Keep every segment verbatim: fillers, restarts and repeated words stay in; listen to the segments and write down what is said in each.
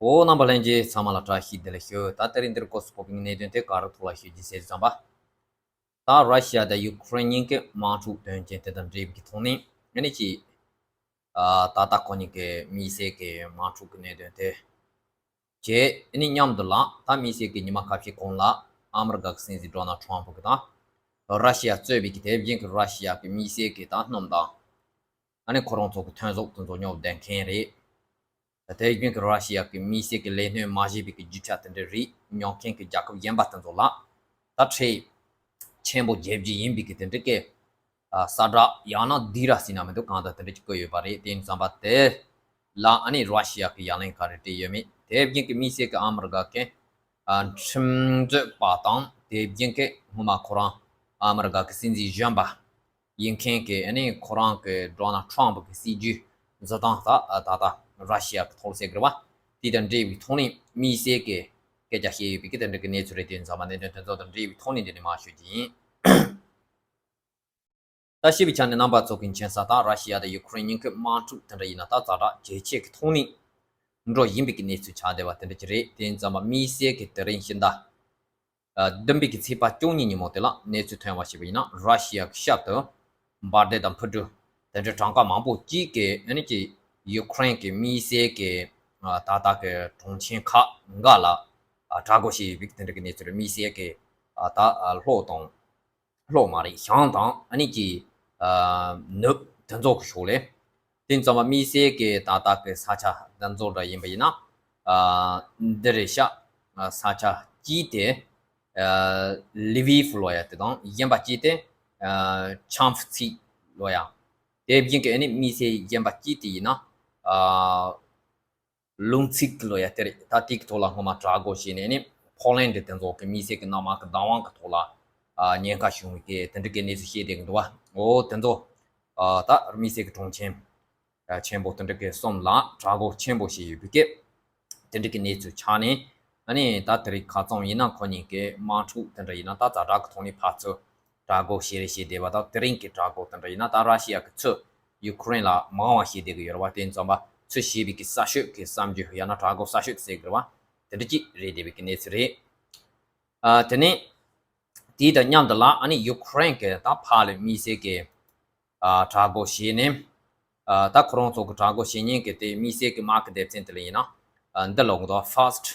འོ། རྣམ་པ་ལྷན་རྒྱས་ཚང་མ་ལ་བཀྲ་ཤིས་བདེ་ལེགས་ཞུ། ད་དེ་རིང་འདིར་སྐོར་སུ་ཕོག་པའི་གནད་དོན་དེ་ག་རེ་ཐོག་ལ་ཞུ་རྒྱུ་ཟེར་ཙམ་པ། ད་ར་ཤི་ཡ་དང་ཡུ་ཁུ་རེན་གཉིས་ཀྱི་དམག་འཁྲུག་དོན་རྐྱེན་དེ་དང་འབྲེལ་བའི་ཐོག་ནས་ཨ་ནི་ཅིག་ཨ་ད་ལྟ་ཁོ་གཉིས་ཀྱི་དམིགས་བསལ་གྱི་དམག་འཁྲུག་གི་གནད་དོན་དེ་བྱས། ཨ་ནི་མཉམ་དུ་ལ་ད་དམིགས་བསལ་གྱི་ཉི་མ་ཁ་ཤས་གོང་ལ་ཨ་མི་རི་ཀ་གི་སྲིད་འཛིན་ཌོ་ནལ་ཊམ་ཕུ་གི་དང་ར་ཤི་ཡ་གཙོས་པའི་གི་དེ་བཞིན་གྱི་ར་ཤི་ཡ་གི་དམིགས་བསལ་གྱི་ད་སྣུམ་དང་ཨ་ནི་ཁོ་རང་ཚོ་གི་ཐོན་ཟོག་དེ་ཚོ་སྙོབ་བསྡད་མཁན་རེད། དེ་བཞིན་གྱི་ར་ཤི་ཡ་གི་དམིགས་བསལ་གྱི་ལས་སྣོན་མ་བྱས་པའི་གི་རྒྱུ་ཆ་དེ་འདྲ་རིགས་ཉོ་མཁན་གྱི་རྒྱལ་ཁབ་གཞན་པ་དེ་ཚོ་ལ་ད་ཁྲལ་ཆེན་པོ་རྒྱབ་རྒྱུ་ཡིན་པའི་གི་དེ་འདྲ་གི་ཨ་གསལ་བསྒྲགས། ཡང་ན་ལྡིར་ར་ཟེར་ན་མི་འདུག་གང་ལྟར་དེ་འདྲ་ཅིག་བཀོད་ཡོད་པ་རེད། དེ་ཡིན་ཙམ་པ་དེ་ལ་ཨ་ནི་ར་ཤི་ཡ་གི་ཡ་ལན་ག་རེ་སྤྲད་ཡོད་མེད། དེ་བཞིན་གྱི་དམིགས་བསལ་གྱི་ཨ་མི་རི་ཀ་གི་ཨ་ཁྲིམས་རྩོད་པ་དང་དེ་བཞིན་གྱི་སྔོན་མ་ཁོ་རང་ཨ་མི་རི་ཀ་གི་སྲིད་འཛིན་གཞོན་པ་ཡིན་མཁན་གྱི་ཨ་ནི་ཁོ་རང་གི་ཌོ་ནལ་ཊམ་ཕུ་གི་སྲིད་ཇུས་འཛིན་སྟངས་ད་ད་ལྟ་ར་ཤི་ཡ་གི་ཐོག་ཟེར་དགོས་རེད་བ། དེ་དང་འབྲེལ་བའི་ཐོག་ནས་དམིགས་བསལ་གྱི་སྐད་ཆ་བཤད་ཡོད་པའི་གི་དེ་འདྲ་གི་གནས་ཚུལ་རེད། དེ་ཡིན་ཙམ་པ་གནད་དོན་དེ་ཚོ་དང་འབྲེལ་བའི་ཐོག་ནས་འདི་ནས་མར་ཞུ་རྒྱུ་ཡིན། ད་ཤེས་པའི་ཆ་ནས་རྣམ་པ་ཚོ་གི་མཁྱེན་གསལ་ལྟར་ར་ཤི་ཡ་དང་ཡུ་ཁུ་རེན་གཉིས་ཀྱི་དམག་འཁྲུག་དེ་འདྲ་ཡིན་ན་ད་ཛ་དྲག་ཇེ་ཆེ་གི་ཐོག་ནས་འགྲོ་བཞིན་པའི་གི་གནས་ཚུལ་ཆགས་བསྡད་པ་དེ་འདྲ་ཅིག་རེད། དེ་ཡིན་ཙམ་པ་དམིགས་བསལ་གྱི་དེ་རིང་ཕྱི་ཟླ་ཨ་བདུན་པའི་གི་ཚེས་པ་བཅུ་གཉིས་ཉིན་མོ་དེ་ལ་གནས་ཚུལ་ཐོན་པ་ཞིག་ཡིན་ན། ར་ཤི་ཡ་གི་ཞབས་ཏུ་འབར་མདེལ་དང་འཕུར་གྲུ་དེ་འདྲའི་གྲངས་ཀ་མང་པོ་གཅིག་གིས་ཨ་ནི་ཀྱི་ཡུ་ཁུ་རེན་གྱི་དམིགས་བསལ་གྱི་ཨ་ད་ལྟ་གི་གྲོང་ཁྱེར་ཁག་འགའ་ལ་ཨ་དྲག་རྒོལ་བྱས་ཡོད་པའི་དེ་འདྲ་གི་གནས་ཚུལ་རེད། དམིགས་བསལ་གྱི་ཨ་ད་ཨ་གློག་དང་། གློག་མ་རེད། ཞིང་དང་ཨ་ནི་ཀྱི་ཨ་ནུབ་དེ་ཚོ་གི་ཕྱོགས་ལས། དེ་ཙམ་པ་དམིགས་བསལ་གྱི་ད་ལྟ་གི་ས་ཆ་དེ་ཚོ་འདྲ་ཡིན་པ་ཡིན་ན། ཨ་འདི་རེད་ཤག་ཨ་ས་ཆ་གཅིག་དེ་ཨ་ལི་བི་ཕུ་ལོ་ཡ་དེ་དང་། གཞན་པ་གཅིག་དེ་ཨ་ཆམ་ཕུ་ཚི་ལོ་ཡ། དེ་བཞིན་གྱི་ཨ་ནི་དམིགས་བསལ་གཞན་པ་གཅིག་དེ་ཡིན་ན་ཨ། ལུང་ཚིག་ལོ་ཡ་དེ་རེད། ད་དེ་གི་ཐོག་ལ་སྔོན་མ་དྲག་རྒོལ་བྱས་ནས་ནི་ཕོ་ལན་ཌི་དེ་ཚོ་གི་དམིགས་བསལ་གྱི་དམག་གི་བདག་དབང་གི་ཐོག་ལ་ཨ་ཉེན་ཁ་བྱུང་བའི་གི་དེ་འདྲ་གི་གནས་ཚུལ་བཤད་བསྡད་ཀྱི་འདུག་བ། འོ་དེ་ཚོ་ཨ་ད་དམིགས་བསལ་གྱི་གྲོང་ཁྱེར་ཨ་ཆེན་པོ་དེ་འདྲ་གི་གསུམ་ལ་དྲག་རྒོལ་ཆེན་པོ་བྱས་ཡོད་པའི་གི་དེ་འདྲ་གི་གནས་ཚུལ་ཆགས་ནས། ཨ་ནི་ད་དེ་རིང་ཁ་རྩང་ཡིན་ན་ཁོ་གཉིས་ཀྱི་དམག་འཁྲུག་དེ་འདྲ་ཡིན་ན་ད་ཛ་དྲག་གི་ཐོག་ནས་ཕར་ཚུར་དྲག་རྒོལ་བྱེད་རེས་བྱེད་བསྡད་པ་དང་། དེ་རིང་གི་དྲག་རྒོལ་དེ་འདྲ་ཡིན་ན་ད་ར་ཤི་ཡ་གི་ཚུར་ཡུ་ཁུ་རེན་ལ་མང་བ་བྱེད་བསྡད་ཀྱི་ཡོད་རེད་བ། དེ་ཙམ་པ་ཚུར་བྱེད་པའི་གི་གསར་ཤོས་ཀྱི་གསར་འགྱུར་ཡང་ན་དྲག་རྒོལ་གསར་ཤོས་ཟེར་དགོས་རེད་བ། དེ་འདྲ་ཅིག་རེད་བསྡད་པའི་གི་གནས་ཚུལ་རེད། ཨ་དེ་ནས་དེ་དང་མཉམ་དུ་ལ་ཨ་ནི་ཡུ་ཁུ་རེན་གྱི་ད་ཕར་ལ་དམིགས་བསལ་གྱི་ཨ་དྲག་རྒོལ་བྱས་ནས། ཨ་ད་ཁོ་རང་ཚོ་གི་དྲག་རྒོལ་བྱེད་མཁན་གྱི་དེ་དམིགས་བསལ་གྱི་དམག་གི་སྡེ་ཚན་དེ་ལ་ཡིན་ན་ཨ་འདི་ལབ་ཀྱི་འདུག First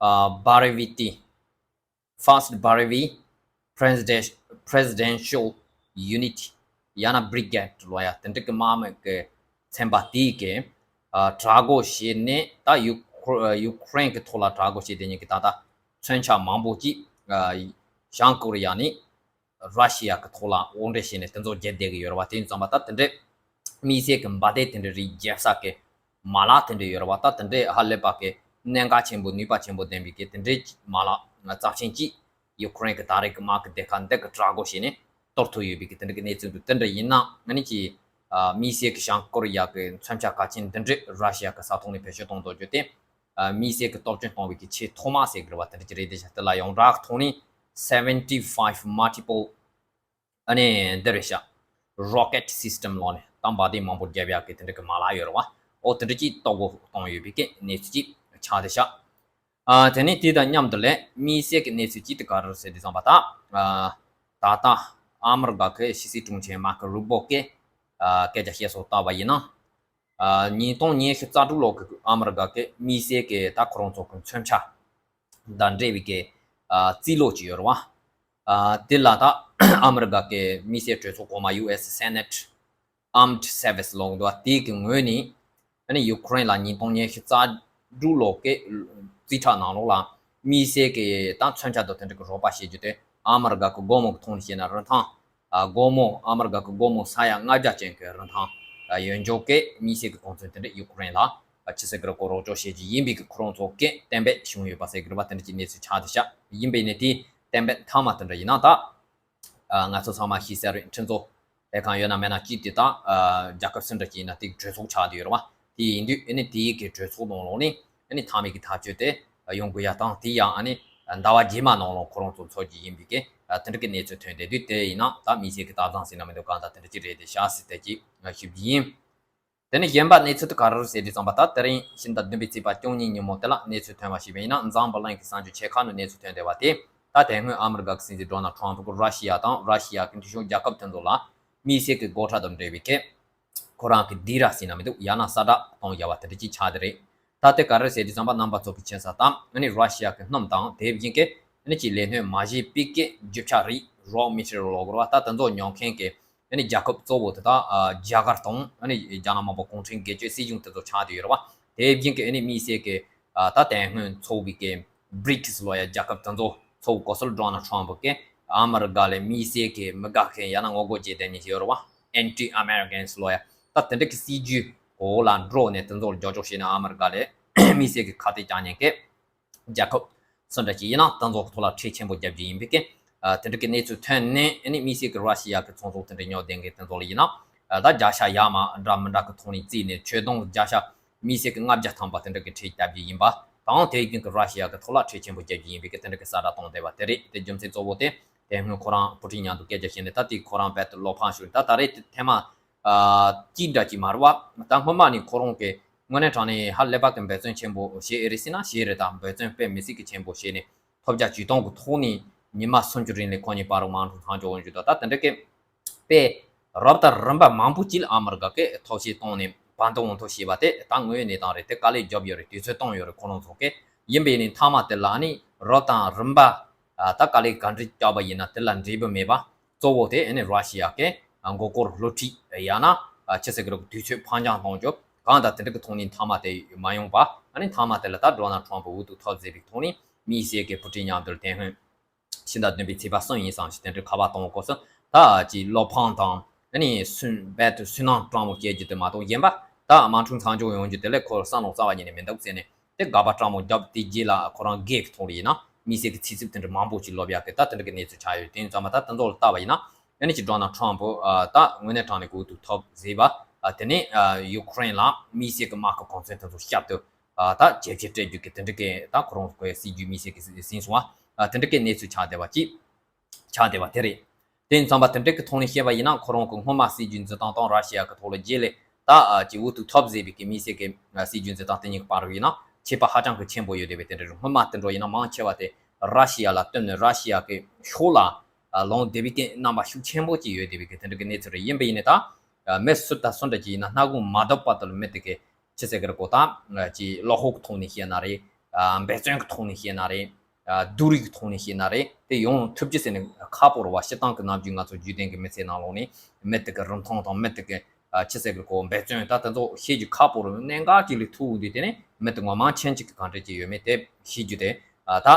ཨ་Bahravi T First Bahravi President- Presidential Unit ཡང་ན་Brigade ལོ་ཡ་དེ་འདྲ་གི་དམག་མི་གི་ཚན་པ་དེའི་གི་ཨ་དྲག་རྒོལ་བྱས་ནས། ད་ཡུ་ཁུ- ཡུ་ཁུ་རེན་གི་ཐོག་ལ་དྲག་རྒོལ་བྱས་བསྡད་མཁན་གི་ད་ལྟ་མཚོན་ཆ་མང་པོ་ཅིག་ཨ་བྱང་ཀོ་རི་ཡ་ནས་ར་ཤི་ཡ་གི་ཐོག་ལ་དབོར་འདྲེན་བྱས་ནས་དེ་ཚོ་རྒྱག་བསྡད་ཀྱི་ཡོད་རེད་བ། དེ་ཡིན་ཙམ་པ་ད་དེ་འདྲའི་དམིགས་བསལ་གྱི་འབར་མདེལ་དེ་འདྲའི་རིགས་རྒྱག་ས་གི་མ་ལག་དེ་འདྲ་ཡོད་རེད་བ། ད་དེ་འདྲའི་ཧ་ལས་པ་གི་གནད་འགག་ཆེན་པོ་ནུས་པ་ཆེན་པོ་ལྡན་པའི་གི་དེ་འདྲའི་མ་ལག་རྩ་ཆེན་གཅིག་ཡུ་ཁུ་རེན་གི་ད་རེས་གི་དམག་གི་སྡེ་ཁག་འདི་གི་དྲག་རྒོལ་བྱས་ནས་གཏོར་ཐུབ་ཡོད་པའི་གི་དེ་འདྲ་གི་གནས་ཚུལ་འདུག་དེ་འདྲ་ཡིན་ན་ཨ་ནི་ཀྱི་ཨ་དམིགས་བསལ་གྱི་བྱང་ཀོ་རི་ཡ་གི་མཚོན་ཆ་གལ་ཆེན་འདི་འདྲ་ར་ཤི་ཡ་གི་ས་ཐོག་ནས་བེད་སྤྱོད་གཏོང་འདོད་རྒྱུ་དེ། ཨ་དམིགས་བསལ་གྱི་སྟོབས་ཆེན་གཏོང་བའི་གི་ཆེས་ཐོག་མ་ཟེར་གི་རེད་བ། དེ་འདྲ་ཅིག་རེད་དེ་ཤག་དེ་ལ་ཡོངས་གྲགས་ཐོག་ནས་seventy five multiple ཨ་ནི་འདི་རེད་ཤག Rocket System ལོག་ནས་ད་འབར་མདེལ་མང་པོ་རྒྱབ་ཡག་གི་དེ་འདྲ་གི་མ་ལག་ཡོད་རེད་བ། ཨོ་དེ་འདྲ་ཅིག་གཏོར་རྒོལ་གཏོང་ཡོད་པའི་གི་གནས་ཚུལ་ཅིག་ཆགས་དེ་ཤག་ཨ་དེ་ནས་དེ་དང་མཉམ་དུ་ལས་དམིགས་བསལ་གྱི་གནས་ཚུལ་ཅིག་དེ་ག་རེ་ཟེར་དུས་ཙམ་པ་ད་ཨ་ད་ལྟ་ཨ་མི་རི་ཀ་གི་ཕྱི་སྲིད་དྲུང་ཆེ་མར་ཀོ་རུ་བྷོ་གིས་ཨ་སྐད་ཆ་བཤད་སོགས་བལྟས་པ་ཡིན་ན། ཨ་ཉིས་སྟོང་ཉི་ཤུ་རྩ་དྲུག་ལོ་གི་ཨ་མི་རི་ཀ་གི་དམིགས་བསལ་གྱི་ད་ཁོ་རང་ཚོ་གི་མཚོན་ཆ་དང་འབྲེལ་བའི་གི་ཨ་རྩིས་ལོ་ཅིག་ཡོད་རེད་བ། ཨ་དེ་ལ་ད་ཨ་མི་རི་ཀ་གི་དམིགས་བསལ་གྲོས་ཚོགས་གོང་མ་ཡུ་ཨེ་སི་སེ་ནེ་ཊི་ཨརམ་ཌི་སར་བི་སི་ལབ་ཀྱི་འདུག་བ། དེ་གི་ངོས་ནས་ཨ་ནི་ཡུ་ཁུ་རེན་ལ་ཉིས་སྟོང་ཉི་ཤུ་རྩ་དྲུག་ལོ་གི་རྩིས་ཁྲ་ནང་ལོགས་ལ་དམིགས་བསལ་གྱི་ད་མཚོན་ཆ་དང་དེ་འདྲ་གི་རོགས་པ་བྱེད་རྒྱུ་དེ་ཨ་མི་རི་ཀ་གི་སྒོར་མོ་གི་ཐོག་ནས་བཤད་ན་རིན་ཐང་ཨ་སྒོར་མོ་ཨ་མི་རི་ཀ་གི་སྒོར་མོ་ས་ཡ་ལྔ་བརྒྱ་ཅན་གྱི་རིན་ཐང་ཨ་ཡོད་འཇོག་གི་དམིགས་བསལ་གྱི་གོ་མཚོན་དེ་འདྲ་ཡུ་ཁུ་རེན་ལ་ཨ་ཆི་ཟེར་གི་རེད་གོ་རོགས་སྐྱོར་བྱེད་རྒྱུ་ཡིན་པའི་གི་ཁོ་རང་ཚོ་གི་གཏན་འབེབས་བྱུང་ཡོད་པ་ཟེར་གི་རེད་བ། དེ་འདྲ་གྱི་གནས་ཚུལ་ཆགས་བསྡད་ཤག་ཡིན་པའི་ནི་དེ་གཏན་འབེབས་མཐའ་མ་དེ་འདྲ་ཡིན་ན་ད། ཨ་ང་ཚོ་ཚང་མ་ཤེས་གསལ་རེད། ཁྲིམས་རྩོད་ལས་ཁང་ཡོད་ན་མེད་ན་ཅིག་དེ་དག་ཨ་རྒྱལ་ཁབ་སུ་འདྲ་ཅིག་ཡིན་ན་དེ་གྲོས་ཚོགས་ཆགས་བསྡད་ཡོད་རེད་བ། དེ་ཡིན་དུས་ཨ་ནི་དེའི་གི་གྲོས་ཚོགས་ནང་ལོགས་ནས་ཨ་ནི་མཐའ་མའི་གི་ཐག་གཅོད་དེ་ཡོང་དགོས་ཡ་དང་། དེ་ཡང་ཨ་ནི་ཟླ་བ་རྗེས་མ་ནང་ལོགས་ཁོ་རང་ཚོ་འཚོགས་རྒྱུ་ཡིན་པའི་གི་ཨ་དེ་འདྲ་གི་གནས་ཚུལ་ཐོན་བསྡད་དུས། དེ་ཡིན་ན་ད་དམིགས་བསལ་གི་ལྟ་སྟངས་ཟེར་ན་མི་འདུག་གང་ལྟར་དེ་འདྲ་ཅིག་རེད་དེ་ཤག་ཟེར་དེ་ཅིག་ཞུ་རྒྱུ་ཡིན། དེ་ནས་གཞན་པ་གནས་ཚུལ་དེ་ག་རེ་རེད་ཟེར་དུས་ཙམ་པ། ད་དེ་རིང་ཕྱི་ཟླ་བདུན་པའི་ཚེས་པ་བཅུ་གཉིས་ཉིན་མོ་དེ་ལ་གནས་ཚུལ་ཐོན་པ་ཞིག་ཡིན་ན། འཛམ་བུ་གླིང་གི་གསར་འགྱུར་ཆེ་ཁག་ནང་གནས་ཚུལ་ཐོན་བསྡད་པ་དེ། ད་དེ་སྔོན་ཨ་མི་རི་ཀ་གི་སྲིད་འཛིན་ཌོ་ནལ་ཊམ་ཕུ་གིས་ར་ཤི་ཡ་དང་ར་ཤི་ཡ་གི་འཐུས་ཤོར་རྒྱལ་ཁབ་དེ་ཚོ་ལ་དམིགས་བསལ་གྱི་སྒོ་ཁྲལ་དང་འབྲེལ་བའི་གི་ཁོ་རང་གི་སྡིགས་ར་ཟེར་ན་མི་འདུག་ཡང་ན་གསལ་བསྒྲགས་གཏོང་བཞག་པ་དེ་འདྲ་ཅིག་ཆགས་བསྡད་རེད། ད་དེ་ག་རེ་ཟེར་དུས་ཙམ་པ། རྣམ་པ་ཚོ་གིས་མཁྱེན་གསལ་ལྟར། ཨ་ནི་ར་ཤི་ཡ་གི་སྣུམ་དང་དེ་བཞིན་གྱི་ཨ་ནི་ཅིག་ལས་སྣོན་མ་བྱས་པའི་གི་རྒྱུ་ཆ་རིགས། རོ་མེ་ཊི་རི་ཡལ་ལབ་དགོས་རེད་བ། ད་དེ་ཚོ་ཉོ་མཁན་གྱི་ཨ་ནི་རྒྱལ་ཁབ་གཙོ་བོ་དེ་དག་ཨ་རྒྱ་གར་དང་། ཨ་ནི་རྒྱ་ནག་དམར་པོ་གུང་ཁྲན་སྒེར་གཅོད་སྲིད་གཞུང་དེ་ཚོ་ཆགས་བསྡད་ཡོད་རེད་བ། དེ་བཞིན་གྱི་ཨ་ནི་དམིགས་བསལ་གྱི་ཨ་ད་དེ་སྔོན་ཚོགས་པའི་གི་བྷི་རི་ཀི་སི་ལབ་ཡ་རྒྱལ་ཁབ་དེ་ཚོ་ཚོགས་སྐབས་སུ་ཌོ་ནལ་ཊམ་ཕུ་གིས་ཨ་མི་རི་ཀ་ལ་དམིགས་བསལ་གྱི་མི་དགའ་མཁན། ཡང་ན་ངོ་རྒོལ་བྱེད་བསྡད་མཁན་ཞིག་ཡོད་རེད་བ། Anti Americans ལབ་ཡ། ད་དེ་འདྲ་གི་སྲིད་ཇུས་འོག་ལ་འགྲོ་ནས་དེ་ཚོ་ལ་རྒྱབ་སྐྱོར་བྱས་ནས་ཨ་མི་རི་ཀ་ལ་དམིགས་བསལ་གྱི་ཁ་གཏད་བཅག་མཁན་གྱི་རྒྱལ་ཁབ་སུ་འདྲ་ཞིག་ཡིན་ན་དེ་ཚོ་གི་ཐོག་ལ་ཁྲལ་ཆེན་པོ་བརྒྱབ་རྒྱུ་ཡིན་པའི་གི་ཨ་དེ་འདྲ་གི་གནས་ཚུལ་ཐོན་ནས། ཨ་ནི་དམིགས་བསལ་གྱི་ར་ཤི་ཡ་གི་ཚོང་ཟོག་དེ་འདྲ་ཉོ་བསྡད་མཁན་དེ་ཚོ་ལ་ཡིན་ན། ཨ་ད་བརྒྱ་ཆ་ཡར་མར་འདྲ་མི་འདྲ་གི་ཐོག་ནས་བརྩིས་ནས་ཆོད་དོན་བརྒྱ་ཆ་དམིགས་བསལ་གྱི་ལྔ་བརྒྱ་ཐམ་པ་དེ་འདྲ་གི་ཁྲལ་བརྒྱབ་རྒྱུ་ཡིན་པ་དང་། དེ་བཞིན་གྱི་ར་ཤི་ཡ་གི་ཐོག་ལ་ཁྲལ་ཆེན་པོ་བརྒྱབ་རྒྱུ་ཡིན་པའི་གི་དེ་འདྲ་གི་གསལ་བསྒྲགས་བཏང་བསྡད་པ་དེ་རེད། དེ་རྒྱུ་མཚན་གཙོ་བོ་དེ་དེ་སྔོན་ཁོ་རང་པུ་ཏིན་མཉམ་དུ་སྐད་ཆ་བཤད་ནས། ད་དེ་ཁོ་རང་རྦད་དེ་བློ་ཕམ་བྱུང་། ད་ད་རེས་དེ་ཐེངས་མ་ཨ་གཅིག་འདྲ་གཅིག་མ་རེད་བ། ད་སྔོན་མ་ནས་ཁོ་རང་གིས་དངོས་གནས་དྲང་གནས་ཧ་ལས་པ་གི་འབད་བརྩོན་ཆེན་པོ་བྱས་ཨེ་རེད་ཟེར་ན་བྱས་རེད། ད་འབད་བརྩོན་དཔེ་མི་སྲིད་ཀྱི་ཆེན་པོ་བྱས་ནས་ཐོབ་རྒྱ་ཇུས་སྟོང་གི་ཐོག་ནས་ཉི་མ་སུམ་ཅུ་རིང་ལ་ཁོ་གཉིས་བར་དུ་དམག་འཁྲུག་མཚམས་འཇོག་ཡོང་རྒྱུ་དང་། ད་དེ་འདྲ་གི་དཔེ་རབ་དང་རིམ་པ་མང་པོ་ཅིག་ལ་ཨ་མི་རི་ཀ་གིས་ཐབས་ཤེས་བཏང་ནས་བར་འདུམ་འོང་ཐབས་བྱས་པ་དེ་ད་དངོས་ཡོད་གནས་སྟངས་རེད། དེ་དཀའ་ལས་བརྒྱབ་ཡོད་རེད། དུས་ཚོད་བཏང་ཡོད་རེད་ཁོ་རང་ཚོ་གིས། ཡིན་པས་ནི་མཐའ་མ་དེ་ལ་ཨ་ནི་རབ་དང་རིམ་པ་ཨ་ད་དཀའ་ལས་ག་འདྲ་བརྒྱབ་པ་ཡིན་ན་དེ་ལ་འབྲས་བུ་མེད་པ། གཙོ་བོ་དེ་ཨ་ནི་ར་ཤི་ཡ་གི་ཨ་མགོ་སྐོར་སློབ་ཁྲིད། ཡང་ན་ཨ་ཆི་ཟེར་གི་རེད། དུས་ཚོད་ཕར་འགྱངས་གཏོང་རྒྱུ་གང་དང་དེ་འདྲ་གི་ཐོག་ནས་མཐའ་མ་དེ་མ་ཡོང་པ། ཨ་ནི་མཐའ་མ་དེ་ལ་ད་ཌོ་ནལ་ཊམ་ཕུ་འུ་ཐུག་ཐབས་ཟེར་བའི་ཐོག་ནས་དམིགས་བསལ་གྱི་པུ་ཏིན་མཉམ་དུ་དེ་སྔོན་ཕྱི་ཟླ་བདུན་པའི་ཚེས་པ་གསུམ་ཡིན་ཙང་ཞིག་དེ་འདྲའི་ཁ་པར་གཏོང་སྐབས་སུ། ད་ཅིག་བློ་ཕམ་དང་ཨ་ནི་སུན་རྦད་དེ་སུན་སྣང་སྤྲང་མོ་སྐྱེ་རྒྱུ་དེ་མ་གཏོགས། གཞན་པ་ད་དམག་འཁྲུག་མཚམས་འཇོག་ཡོང་རྒྱུ་དེ་ལ་ཁོ་བསམ་བློ་རྩ་བ་ཉིད་ནས་མི་འདུག་ཟེར་ནས། དེ་དགག་པ་སྤྲང་མོ་བརྒྱབ། དེ་རྗེས་ལ་ཁོ་རང་སྒེར་གྱི་ཐོག་ལ་ཡིན་ན་དམིགས་བསལ་གྱི་ཚིག་རྩུབ་དེ་འདྲ་མང་པོ་ཅིག་ལབ་ཡག་གི་ད་དེ་འདྲ་གི་གནས་ཚུལ་ཆགས་ཡོད། དེ་ཡིན་ཙང་མ་ད་དེ་ཚོ་ལ་བལྟས་པ་ཡིན་ན། ཨ་ནི་ཅིག་ཌོ་ནལ་ཊམ་ཕུ་ཨ་ད་དངོས་གནས་དྲང་གནས་འུ་ཐུག་ཐབས་ཟེར་བ། ཨ་དེ་ནས་ཨ་ཡུ་ཀེ་རེན་ལ་དམིགས་བསལ་གྱི་དམག་གི་གོ་མཚོན་དེ་ཚོ་བཤམས་ཏེ། ཨ་ད་བྱེད་ཆེད་སྤྲད་རྒྱུ་གི་དེ་འདྲ་གི་ད་ཁོ་རང་ཚོ་གི་སྲིད་ཇུས་དམིགས་བསལ་གྱི་ཟིན་སོང་བ། ཨ་དེ་འདྲ་གི་གནས་ཚུལ་ཆགས་བསྡད་པ་ཅིག་ཆགས་བསྡད་པ་དེ་རེད། དེ་ཡིན་ཙང་མ་དེ་འདྲ་གི་ཐོག་ནས་བཤད་པ་ཡིན་ན། ཁོ་རང་གི་སྔོན་མ་སྲིད་ཇུས་འཛིན་སྟངས་དང་ར་ཤི་ཡ་གི་ཐོག་ལ་རྗེས་ལ་ད་ཨ་ཅིག་འུ་ཐུག་ཐབས་ཟེར་བའི་གི་དམིགས་བསལ་གྱི་ཨ་སྲིད་ཇུས་འཛིན་སྟངས་དེ་གཉིས་ཀྱི་བར་ཡིན་ན་ཁྱད་པར་ཧ་ཅང་གི་ཆེན་པོ་ཡོད་བསྡད་པའི་དེ་འདྲ་རེད། སྔོན་མ་དེ་འདྲ་ཡིན་ན་མང་ཆེ་བ་དེ་ར་ཤི་ཡ་ལ་བསྟུན་ནས་ར་ཤི་ཡ་གི་ཕྱོགས་ལ་ཨ་ལངས་བསྡད་པའི་གི་རྣམ་པ་ཤུགས་ཆེན་པོ་ཅིག་ཡོད་བསྡད་པའི་གི་དེ་འདྲ་གི་གནས་ཚུལ་རེད། ཡིན་པ་ཡིན་ནའི་ད་ཨ་མི་སུ་དང་སུ་འདྲ་ཅིག་ཡིན་ན་སྣ་ཁུང་མ་བརྡབས་བར་དུ་ལ་མི་དེ་གི་ཅི་ཟེར་གི་རེད་གོ། ད་ཅིག་བློ་ཁོག་གི་ཐོག་ནས་བཤད་ན་རེད། ཨ་འབད་བརྩོན་གྱི་ཐོག་ནས་བཤད་ན་རེད། ཨ་སྡུག་རུས་ཀྱི་ཐོག་ནས་བཤད་ན་རེད། དེ་ཡོང་ཐུབ་རྒྱུ་ཟེར་ནས་ཁག་པོ་རེད་བ། སྤྱིར་བཏང་གི་ནམ་རྒྱུན་ང་ཚོ་བརྒྱུད་ལྡན་གྱི་མི་ཚེ་ནང་ལོགས་ནས་མི་དེ་གི་རིན་ཐང་དང་། མི་དེ་གི་ཨ་ཅི་ཟེར་གི་རེད་གོ། འབད་བརྩོན་ད་དེ་ཚོ་ཤེས་རྒྱུ་ཁག་པོ་རེད། གནད་འགག་ཅིག་ལ་ཐུག་འོང་དུས་དེ་ནས་མི་དེ་ངོ་མ་ཕྱིན་ཅིག་གི་གང་འདྲ་ཅིག་ཡོད་མེད་དེ་ཤེས་རྒྱུ་དེ་ཨ་ད་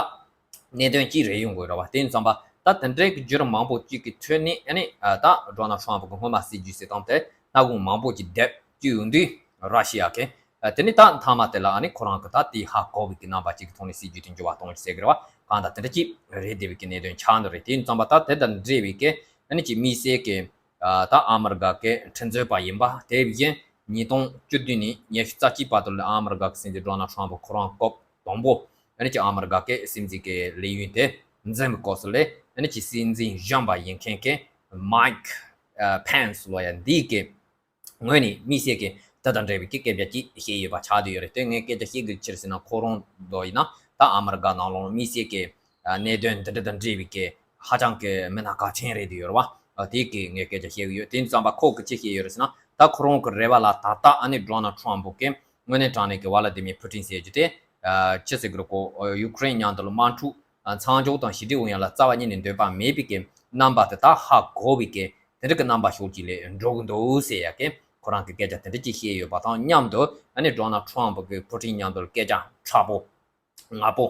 གནད་དོན་གཅིག་རེད་ཡོང་དགོས་རེད་བ། དེ་ཡིན་ཙང་པ་ད་དེ་འདྲའི་གི་བརྒྱུད་རིམ་མང་པོ་ཅིག་གི་ཁྲོད་ནས་ཨ་ནི་ཨ་ད་ཌོ་ནལ་ཊམ་ཕུ་གི་སྔོན་མ་སྲིད་ཇུས་ཟེར་སྟངས་དེ་སྣ་ཁུང་མང་པོ་ཅིག་བརྡབས་བཅུག་ཡོང་དུས་ར་ཤི་ཡ་གི་ཨ་དེ་ནི་ད་མཐའ་མ་དེ་ལ་ཨ་ནི་ཁོ་རང་གི་ད་དེ་ཧ་གོ་བའི་གི་རྣམ་པ་ཅིག་གི་ཐོག་ནས་སྲིད་ཇུས་དེ་འགྱུར་བ་གཏོང་ཟེར་གི་རེད་བ། གང་ལྟར་དེ་འདྲ་ཅིག་རེད་བསྡད་པའི་གི་གནད་དོན་ཆགས་འདུག་རེད། དེ་ཡིན་ཙང་པ་ད་དེ་དང་འབྲེལ་བའི་གི་ཨ་ནི་ཅིག་དམིགས་བསལ་གི་ཨ་ད་ཨ་མི་རི་ཀ་གི་ཁྲིམས་རྩོད་པ་ཡིན་པ། དེ་བཞིན་ཉིས་སྟོང་བཅུ་བདུན་ནས་ཉི་ཤུ་རྩ་གཅིག་བར་དུ་ལ་ཨ་མི་རི་ཀ་གི་སྲིད་འཛིན་ཌོ་ནལ་ཊམ་ཕུ་ཁོ་རང་སྐབས་དང་པོ་ཨ་ནི་ཅིག་ཨ་མི་རི་ཀ་གི་སྲིད་འཛིན་གི་ལས་ཡུན་དེ་འཛིན་པའི་སྐབས་སུ་ལ་ཨ་ནི་ཅིག་སྲིད་འཛིན་གཞོན་པ་ཡིན་མཁན་གི་མའིག་ཨ་ཕེན་སི་ལབ་ཡ་འདི་གི་ངོས་ནས་དམིགས་བསལ་གྱི་དེ་དང་འབྲེལ་བའི་གི་སྐད་ཆ་ཅིག་བཤད་ཡོད་པ་ཆགས་བསྡད་ཡོད་རེད། དེ་ངས་སྐད་ཆ་བཤད་དགོས་ཕྱིར་ཟེར་ན། ཁོ་རང་འདྲ་ཡིན་ན་ད་ཨ་མི་རི་ཀ་ནང་ལོགས་དམིགས་བསལ་གྱི་ཨ་གནད་དོན་འདི་འདྲ་དང་འབྲེལ་བའི་གི་ཧ་ཅང་གི་མི་སྣ་གལ་ཆེན་རེད་བསྡད་ཡོད་རེད་བ། ཨ་དེ་གི་ངས་སྐད་ཆ་བཤད་གི་ཡོད། དེ་ཡིན་ཙང་པ་ཁོ་གི་ཅི་བཤད་ཡོད་རེད་ཟེར་ན། ད་ཁོ་རང་གི་རེ་བ་ལ་ད་ལྟ་ཨ་ནི་ཌོ་ནལ་ཊམ་ཕུ་གི་དངོས་གནས་དྲང་གནས་ཀྱི་ཝ་ལ་ཏི་མིར་ཕུ་ཏིན་ཟེར་རྒྱུ་དེ་ཨ་ཅི་ཟེར་གི་རེད་གོ། ཡུ་ཀེ་རེན་མཉམ་དུ་ལ་དམག་འཁྲུག་མཚམས་འཇོག་དང་ཞི་བདེ་ཡོང་ཡ་ལ་རྩ་བ་ཉིད་ནས་འདོད་པ་མེད་པའི་གི་རྣམ་པ་དེ་ད་ཧ་གོ་བའི་གི་དེ་འདྲ་གི་རྣམ་པ་ཤོག་ཅིག་ལ་འགྲོ་གི་འདུག་ཟེར་ཡ་གི་ཁོ་རང་གི་སྐད་ཆ་དེ་འདྲ་ཅིག་བཤད་ཡོད་པ་དང་མཉམ་དུ། ཨ་ནི་ཌོ་ནལ་ཊམ་ཕུ་གི་ཕུ་ཏིན་མཉམ་དུ་སྐད་ཆ་མཁྲེགས་པོ་ངར་པོ་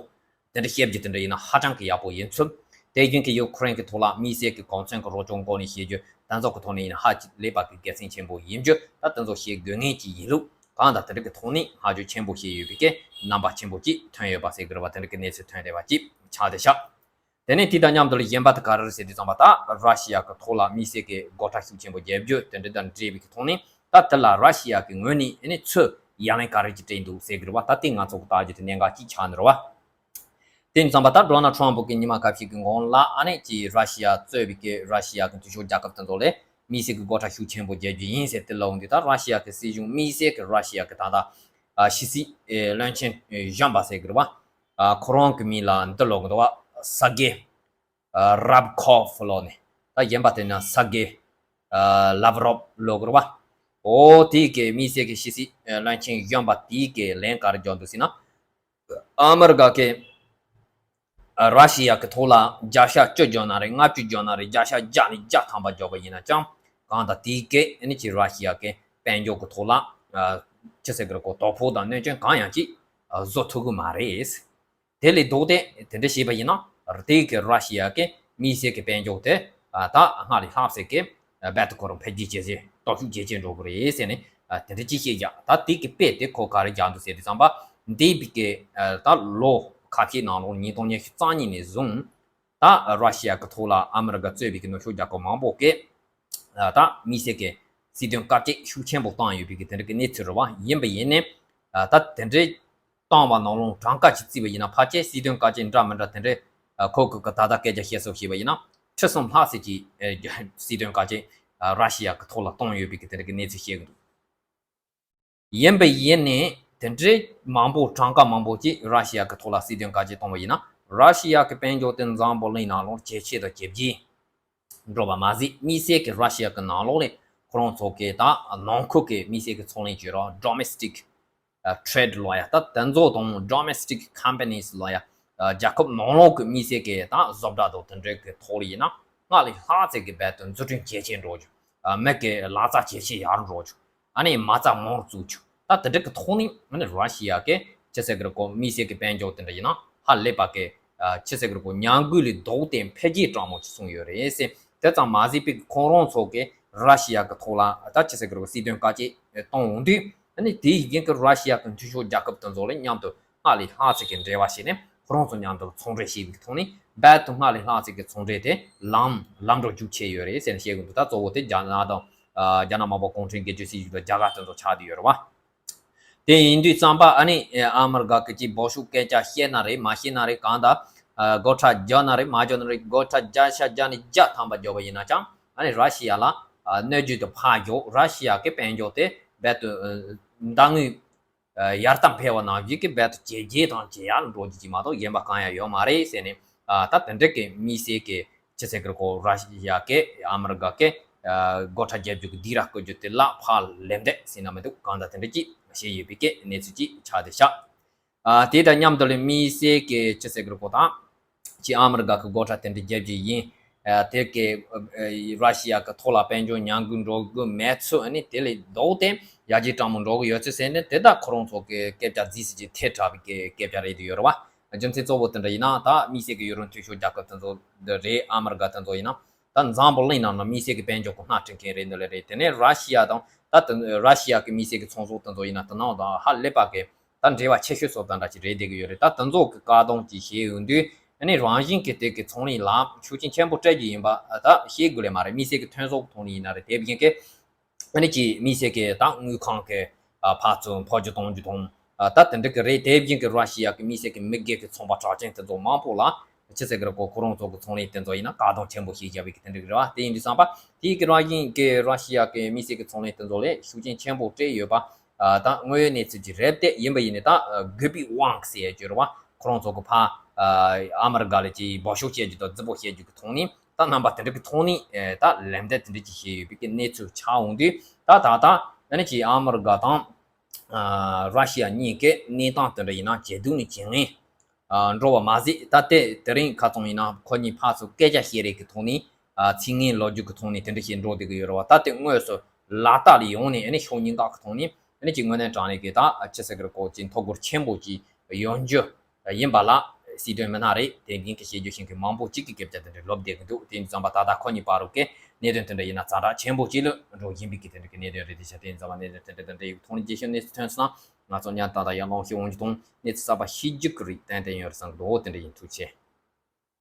དེ་འདྲ་བཤད་རྒྱུ་དེ་འདྲ་ཡིན་ན་ཧ་ཅང་གི་ཡག་པོ་ཡིན་ཚུལ། དེ་བཞིན་གྱི་ཡུ་ཀེ་རེན་གྱི་ཐོག་ལ་དམིགས་བསལ་གྱི་གོང་ཚོང་གི་རོགས་སྐྱོར་སྒོ་ནས་བྱེད་རྒྱུ་དེ་ཚོ་གི་ཐོག་ནས་ཡིན་ན་ཧ་ཅང་ལས་པ་གི་དགེ་མཚན་ཆེན་པོ་ཡིན་རྒྱུ། ད་དེ་ཚོ་བྱེད་དགོས་ངེས་ཀྱི་ཡིན་ལུགས། གང་ལྟར་དེ་འདྲ་གི་ཐོག་ནས་བསྔགས་བརྗོད་ཆེན་པོ་བྱས་ཡོད་པའི་གི་རྣམ་པ་ཆེན་པོ་ཅིག་ཐོན་ཡོད་པ་ཟེར་གི་རེད་བ། དེ་འདྲ་གི་གནས་ཚུལ་ཐོན་བསྡད་པ་ཅིག་ཆགས་བསྡད་ཤག་དེ་ནས་དེ་དང་མཉམ་དུ་ལ་གཞན་པ་དེ་ག་རེ་རེད་ཟེར་དུས་ཙམ་པ། ད་ར་ཤི་ཡ་གི་ཐོག་ལ་དམིགས་བསལ་གྱི་སྒོ་ཁྲལ་ཤུགས་ཆེན་པོ་བརྒྱབ་རྒྱུ་དེ་འདྲ་དང་འབྲེལ་བའི་གི་ཐོག་ནས། ད་དེ་ལ་ར་ཤི་ཡ་གི་ངོས་ནས་ཨ་ནི་ཚུར་ཡ་ལན་ག་རེ་ཅིག་སྤྲད་འདུག་ཟེར་གི་རེད་བ། ད་དེ་ང་ཚོ་གི་ལྟ་རྒྱུ་དེ་གནད་འགག་ཅིག་ཆགས་ནི་རེད་བ། དེ་ཡིན་ཙམ་པ་ད་ཌོ་ནལ་ཊམ་ཕུ་གི་ཉི་མ་ཁ་ཤས་ཀྱི་གོང་ལ་ཨ་ནི་ཅིག་ར་ཤི་ཡ་གཙོས་པའི་གི་ར་ཤི་ཡ་གི་འཐུས་ཤོར་རྒྱལ་ཁབ་དེ་ཚོ་ལ་ དམིགས་བསལ་གྱི་སྒོ་ཁྲལ་ཤུགས་ཆེན་པོ་རྒྱག་རྒྱུ་ཡིན་ཟེར་དེ་ལབ་འོང་དུས། ད་ར་ཤི་ཡ་གི་སྲིད་གཞུང་དམིགས་བསལ་གྱི་ར་ཤི་ཡ་གི་ད་ལྟ་ཨ་ཕྱི་སྲིད་ཨེ་བློན་ཆེན་ཨེ་གཞོན་པ་ཟེར་གི་རེད་བ། ཨ་ཁོ་རང་གི་མིང་ལ་འདི་ལབ་གི་འདུག་བ། སར་གེ་ཨ་རབ་ཁོབ་ལབ་ནས། ད་གཞན་པ་དེ་ན་སར་གེ་ཨ་ལབ་རོབ་ལབ་གི་རེད་བ། འོ་དེ་གི་དམིགས་བསལ་གྱི་ཕྱི་སྲིད་ཨེ་བློན་ཆེན་གཞོན་པ་དེ་གི་ལན་ག་རེ་རྒྱག་འདུག་ཟེར་ན། ཨ་མི་རི་ཀ་གི་ཨ་ར་ཤི་ཡ་གི་ཐོག་ལ་བརྒྱ་ཆ་བཅུ་བརྒྱབ་ན་རེད། ལྔ་བཅུ་བརྒྱབ་ན་རེད། བརྒྱ་ཆ་བརྒྱ་ནས་བརྒྱ་ཐམ་པ་བརྒྱབ་པ་ཡིན་ན་ཅང་གང་ལྟར་དེའི་སྐད་ཨ་ནི་ཅིག་ར་ཤི་ཡ་གི་དཔལ་འབྱོར་གི་ཐོག་ལ་ཨ་ཅི་ཟེར་གི་རེད་གོ། དོ་ཕོག་དང་གནོད་སྐྱོན་གང་ཡང་ཅིག་ཨ་བཟོ་ཐུབ་གི་མ་རེད། དེ་ལས་ལྡོག་སྟེ་དེ་འདྲ་བྱས་པ་ཡིན་ན་དེ་གི་ར་ཤི་ཡ་གི་དམིགས་བསལ་གི་དཔལ་འབྱོར་དེ་ཨ་ད་སྔར་ལས་ལྷག་ཚད་ཀྱི་ཨ་རྦད་དེ་ཁོ་རང་འཕེལ་རྒྱས་བྱེད་ཚེ་སྟོབས་ཤུགས་ཇེ་ཆེར་འགྲོ་གི་རེད་ཟེར་ནས་ཨ་དེ་འདྲ་ཅིག་བཤད་རྒྱུ། ད་དེ་གི་དཔེ་དེ་ཁོ་ག་རེ་རྒྱག་འདུག་ཟེར་དུས་ཙམ་པ། འདས་པའི་གི་ཨ་ད་ལོ་ཁ་ཤས་ནང་ལོགས་ཉིས་སྟོང་ཉི་ཤུ་རྩ་གཉིས་ནས་བཟུང་ད་ར་ཤི་ཡ་གི་ཐོག་ལ་ཨ་མི་རི་ཀ་གཙོས་པའི་གི་ནུབ་ཕྱོགས་རྒྱལ་ཁབ་མང་པོ་གིས་ཨ་ད་དམིགས་བསལ་གི་སྲིད་དོན་དཀའ་སྤྱད་ཤུགས་ཆེན་པོ་བཏང་ཡོད་པའི་གི་དེ་འདྲ་གི་གནས་ཚུལ་རེད་བ། ཡིན་པ་ཡིན་ནའི་ཨ་ད་དེ་འདྲའི་བཏང་བ་ནང་ལོགས་གྲངས་ཀ་ཅིག་བརྩིས་པ་ཡིན་ན། ཕལ་ཆེར་སྲིད་དོན་དཀའ་སྤྱད་འདྲ་མི་འདྲ་དེ་འདྲའི་ཨ་ཁོ་གི་གི་ད་ལྟ་སྐད་ཆ་བཤད་སྲོལ་བྱས་པ་ཡིན་ན་ཁྲི་གསུམ་ལྷག་ཙམ་ཅིག་ཨ་སྲིད་དོན་དཀའ་སྤྱད་ཨ་ར་ཤི་ཡ་གི་ཐོག་ལ་བཏང་ཡོད་པའི་གི་དེ་འདྲ་གི་གནས་ཚུལ་བཤད་གི་འདུག། ཡིན་པ་ཡིན་ནའི་དེ་འདྲའི་མང་པོ་གྲངས་ཀ་མང་པོ་ཅིག་ར་ཤི་ཡ་གི་ཐོག་ལ་སྲིད་དོན་དཀའ་སྤྱད་བཏང་བ་ཡིན་ན། ར་ཤི་ཡ་གི་དཔལ་འབྱོར་དེ་འཛམ་བུ་གླིང་ནང་ལོགས་ཇེ་ཆེ་དང་ཇེ་རྒྱས་འགྲོ་བ་མ་ཟད། དམིགས་བསལ་གྱི་ར་ཤི་ཡ་གི་ནང་ལོགས་ལས་ཁོ་རང་ཚོ་གི་ད་ནང་ཁུལ་གྱི་དམིགས་བསལ་གྱི་ཚོང་ལས་བྱེད་རོགས། ཌོ་མེ་སི་ཊིག་ཨ་ཊེ་རེ་ཌི་ལབ་ཡ། ད་དེ་ཚོ་དང་ཌོ་མེ་སི་ཊིག་ཀམ་པ་ནིས་ལབ་ཡ། ཨ་རྒྱལ་ཁབ་ནང་ལོགས་ཀྱི་དམིགས་བསལ་གྱི་ད་བཟོ་གྲྭ་དང་དེ་འདྲའི་གི་ཐོག་ལ་ཡིན་ན་སྔར་ལས་ལྷག་ཚད་ཀྱི་རྦད་དེ་འཛུགས་སྐྲུན་ཇེ་ཆེ་འགྲོ་རྒྱུ། ཨ་མི་གི་ལག་རྩལ་ཇེ་ཆེ་ཡར་འགྲོ་རྒྱུ། ཨ་ནི་མ་རྩ་མང་བཙུགས་རྒྱུ། ད་དེ་འདྲ་གི་ཐོག་ནས་ཨ་ནི་ར་ཤི་ཡ་གི་ཅི་ཟེར་གི་རེད་གོ། དམིགས་བསལ་གི་དཔལ་འབྱོར་དེ་འདྲ་ཡིན་ན་ཧ་ལས་པ་གི་ཨ་ཅི་ཟེར་གི་རེད་གོ། མྱ་འགུལ་ལས་ལྡོག་སྟེ་འཕེལ་རྒྱས་དྲག་མོ་ཅིག་སོང་ཡོད་རེད་ཟེར། དེ་ཙམ་མ་ཟད་པའི་ཁོང་རང་ཚོ་གི་ར་ཤི་ཡ་གི་ཐོག་ལ་ད་ཅི་ཟེར་གི་རེད་གོ། སྲིད་དོན་དཀའ་སྤྱད་གཏོང་འོང་དུས། ཨ་ནི་དེའི་རྐྱེན་གྱིས་ར་ཤི་ཡ་གི་མཐུན་ཕྱོགས་རྒྱལ་ཁབ་དེ་ཚོ་ལ་མཉམ་དུ་སྔར་ལས་ལྷག་ཚད་ཀྱི་འབྲེལ་བ་བྱས་ནས་ཁོ་རང་ཚོ་མཉམ་དུ་ཚོང་འབྲེལ་བྱས་པའི་ཐོག་ནས་རྦད་དེ་སྔར་ལས་ལྷག་ཚད་ཀྱི་ཚོང་འབྲེལ་དེ་ལམ་ལམ་འགྲོ་རྒྱུག་ཆེ་ཡོད་རེད་ཟེར་ནས་བཤད་གི་འདུག། ད་གཙོ་བོ་དེ་རྒྱ་ནག་དང་ཨ་རྒྱ་ནག་དམར་པོ་གུང་ཁྲན་སྒེར་གཅོད་སྲིད་གཞུང་དང་རྒྱ་གར་དེ་ཚོ་ཆགས་བསྡད་ཡོད་རེད་བ། དེ་ཡིན་དུས་ཙམ་པ་ཨ་ནི་ཨ་མི་རི་ཀ་གི་ཅིག་འབོད་ཤུགས་སྐད་ཆ་བཤད་ན་རེད། མ་བཤད་ན་རེད། གང་ལྟར་ཨ་སྒོ་ཁྲལ་རྒྱག་ན་རེད། མ་རྒྱག་ན་རེད། སྒོ་ཁྲལ་བརྒྱ་ཆ་བརྒྱ་ནས་བརྒྱ་ཐམ་པ་རྒྱག་པ་ཡིན་ན་ཅང་ཨ་ནི་ར་ཤི་ཡ་ལ་ཨ་གནོད་རྒྱུ་དེ་ཕར་རྒྱག། ར་ཤི་ཡ་གི་དཔལ་འབྱོར་དེ་རྦད་དེ་ཨ་མདའ་དངུལ་ཨ་ཡར་ལྟ་འཕེལ་བ་ནང་བཞིན་གྱི་རྦད་དེ་ཇེ་རྒྱས་དང་ཇེ་ཡར་འགྲོ་རྒྱུ་ཅིག་མ་གཏོགས་གཞན་པ་གང་ཡང་ཡོད་མ་རེད་ཟེར་ནས། ཨ་ད་དེ་འདྲ་གི་དམིགས་བསལ་གྱི་ཅི་ཟེར་གི་རེད་གོ། ར་ཤི་ཡ་གི་ཨ་མི་རི་ཀ་གི་ཨ་སྒོ་ཁྲལ་རྒྱག་རྒྱུ་གི་སྡིགས་ར་བསྐུལ་རྒྱུ་དེ་ལ་ཕར་ལན་འདེབས་ཟེར་ན་མི་འདུག། གང་ལྟར་དེ་འདྲ་ཅིག་བྱས་ཡོད་པའི་གི་གནས་ཚུལ་ཅིག་ཆགས་བསྡད་ཤག། ཨ་དེ་དང་མཉམ་དུ་ལ་དམིགས་བསལ་གྱི་ཅི་ཟེར་གི་རེད་གོ། ད་ཅི་ཨ་མི་རི་ཀ་གི་སྒོ་ཁྲལ་དེ་འདྲ་རྒྱག་རྒྱུ་ཡིན། ཨ་དེ་གི་ཨ་ར་ཤི་ཡ་གི་ཐོག་ལ་དཔལ་འབྱོར་མྱ་འགུལ་འགྲོ་གི་མེད་ཚུལ། ཨ་ནི་དེ་ལས་ལྡོག་སྟེ་ཡར་རྒྱས་དྲག་མོ་འགྲོ་གི་ཡོད་ཚུལ་ཟེར་ནས། དེ་ད་ཁོ་རང་ཚོ་གི་སྐད་ཆ་རྫིག་ཟིག་ཅིག་ཐལ་དྲགས་པའི་གི་སྐད་ཆ་རེད་འདུག་ཡོད་རེད་བ། རྒྱུ་མཚན་གཙོ་བོ་དེ་འདྲ་ཡིན་ན། ད་དམིགས་བསལ་གྱི་ཡུལ་གྲུ་མཐུན་ཕྱོགས་རྒྱལ་ཁབ་དེ་ཚོ་འདི་རེད། ཨ་མི་རི་ཀ་དེ་ཚོ་ཡིན་ན། ད་འཛམ་བུ་གླིང་ནང་ན་དམིགས་བསལ་གྱི་དཔལ་འབྱོར་གྱི་སྣ་ཁྲིད་མཁན་རེད། འདི་ལ་རེད། དེ་ནས་ར་ཤི་ཡ་དང་ད་དེ་ར་ཤི་ཡ་གི་དམིགས་བསལ་གྱི་ཚོང་ཟོག་དེ་ཚོ་ཡིན་ན་དེ་ནང་དང་ཧ་ལས་པ་གི་ད་འབྲེལ་བ་ཆེ་ཤོས་སོགས་དང་འདྲ་ཅིག་རེད་བསྡད་ཀྱི་ཡོད་རེད། ད་དེ་ཚོ་གི་བཀག་སྡོམ་ཅིག་བྱས་ཡོང་དུས། ཨ་ནི་རང་བཞིན་གྱི་དེ་གི་ཚོང་ལས་ལ་ཤུགས་རྐྱེན་ཆེན་པོ་སྤྲད་རྒྱུ་ཡིན་པ་ད་ཤེས་དགོས་ལེ་མ་རེད། དམིགས་བསལ་གྱི་ཐོན་ཟོག་གི་ཐོག་ནས་ཡིན་ན་རེད། དེ་བཞིན་གྱི་ཨ་ནི་ཅིག་དམིགས་བསལ་གྱི་ད་དངུལ་ཁང་གི་ཨ་ཕར་ཚུར་འཕོ་འགྱུར་གཏོང་རྒྱུ་དང་། ཨ་ད་དེ་འདྲ་གི་རེད། དེ་བཞིན་གྱི་ར་ཤི་ཡ་གི་དམིགས་བསལ་གྱི་མི་སྒེར་གྱི་ཚོང་པ་གྲགས་ཅན་དེ་ཚོ་མང་པོ་ལ་ཅི་ཟེར་གི་རེད་གོ། ཁོ་རང་ཚོ་གི་ཚོང་ལས་དེ་ཚོ་ཡིན་ན་བཀག་སྡོམ་ཆེན་པོ་ཞིག་བརྒྱབ་པའི་གི་དེ་འདྲ་གི་རེད་བ། དེ་ཡིན་དུས་ཙམ་པ་དེའི་གི་རང་བཞིན་གྱི་ར་ཤི་ཡ་གི་དམིགས་བསལ་གྱི་ཚོང་ལས་དེ་ཚོ་ལ་ཤུགས་རྐྱེན་ཆེན་པོ་སྤྲད་ཡོད་པ་ཨ་ད་དངོས་ཡོད་གནས་ཚུལ་ཅིག་རེད་དེ། ཡིན་པ་ཡིན་ནའི་ད་ཨ་གུ་པི་ཝང་ཟེར་ཡ་ཅིག་ཡོད་རེད་བ། ཁོ་རང་ཚོ་གི་ཕར་ཨ་ཨ་མི་རི་ཀ་ལ་ཅིག་འབོད་ཤུགས་བྱེད་རྒྱུ་དང་རྫི་པོ་བྱེད་རྒྱུ་གི་ཐོག་ནས། ད་རྣམ་པ་དེ་འདྲ་གི་ཐོག་ནས་ཨེ་ད་ལན་འདེབས་དེ་འདྲ་ཅིག་བྱས་ཡོད་པའི་གི་གནས་ཚུལ་ཆགས་འོང་དུས། ད་ད་ད་ཨ་ནི་ཅིག་ཨ་མི་རི་ཀ་དང་ཨ་ར་ཤི་ཡ་གཉིས་ཀའི་གནས་སྟངས་དེ་འདྲ་ཡིན་ན་ཇེ་སྡུག་ནས་ཇེ་ངན་ཨ་འགྲོ་བ་མ་ཟད། ད་ལྟའི་དེ་རིང་ཁ་ཚང་ཡིན་ན་ཁོ་གཉིས་ཕར་ཚུར་སྐད་ཆ་བཤད་རེས་ཀྱི་ཐོག་ནས་ཨ་ཚིག་ངན་ལབ་རྒྱུ་གི་ཐོག་ནས་དེ་འདྲ་ཞིག་འགྲོ་བསྡད་ཀྱི་ཡོད་རེད་བ། ད་ལྟའི་དངོས་སུ་ལག་རྟགས་ལ་ཡོང་ནས་ཨ་ནི་ཕྱོགས་གཉིས་ཀ་གི་ཐོག་ནས་ཨ་ནི་ཅིག་དངོས་གནས་དྲང་གནས་ཀྱི་ད་ཨ་ཅི་ཟེར་གི་རེད་གོ། ཅིག་འཐོར་འགོར་ཆེན་པོ་ཅིག་ཡོང་རྒྱུ་ཡིན་པ་ལ་སྲིད་དོན་མི་སྣ་རེད། དེ་འགན་གི་བྱེད་རྒྱུ་ཤེས་མཁན་མང་པོ་གཅིག་གི་སྐད་ཆ་དེ་འདྲ་ལབ་བསྡད་ཀྱི་འདུག། དེ་ཡིན་ཙམ་པ་ད་ལྟ་ཁོ་གཉིས་བར་དུ་གི་གནད་དོན་དེ་འདྲ་ཡིན་ན་ཛ་དྲག་ཆེན་པོ་གཅིག་ལ་འགྲོ་བཞིན་པའི་གི་དེ་འདྲ་གི་གནད་དོན་རེད། དེ་ཆ་དེ་ཡིན་ཙམ་པ་གནད་དོན་དེ་འདྲ་དེ་འདྲ་ཡོད། ཐོག་ནས་རྒྱས་བཤད་གནས་ཚུལ་ཐོན་སོང་ན་ང་ཚོ་ཉན་ད་ལྟ་ཡར་ལངས་ཤིག་འོང་རྒྱུ་དང་གནས་ཚུལ་གསར་པ་ཤེས་རྒྱུ་གི་རིགས་ཏན་ཏན་ཡོད་རེད་བསམ་གི་འདུག། དེ་འདྲ་ཡིན། ཐུགས་རྗེ་ཆེ།